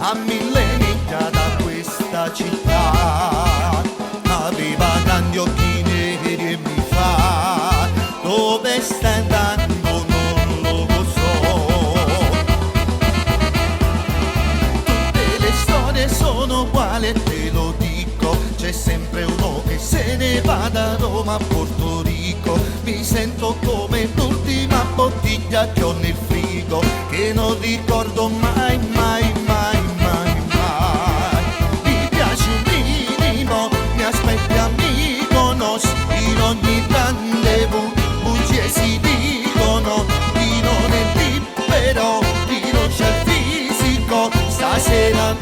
A mille miglia da questa città. Aveva grandi occhi neri e mi fa: dove stai andando non lo so. Tutte le storie sono uguali e te lo dico. C'è sempre uno che se ne va da Roma a Porto Rico. Mi sento come l'ultima bottiglia che ho nel frigo, che non ricordo mai, mai, mai, mai, mai. Mi piace un minimo, mi aspetti a Mykonos. In ogni rendezvous bugie si dicono. Chi non è libero rinuncia al fisico. Stasera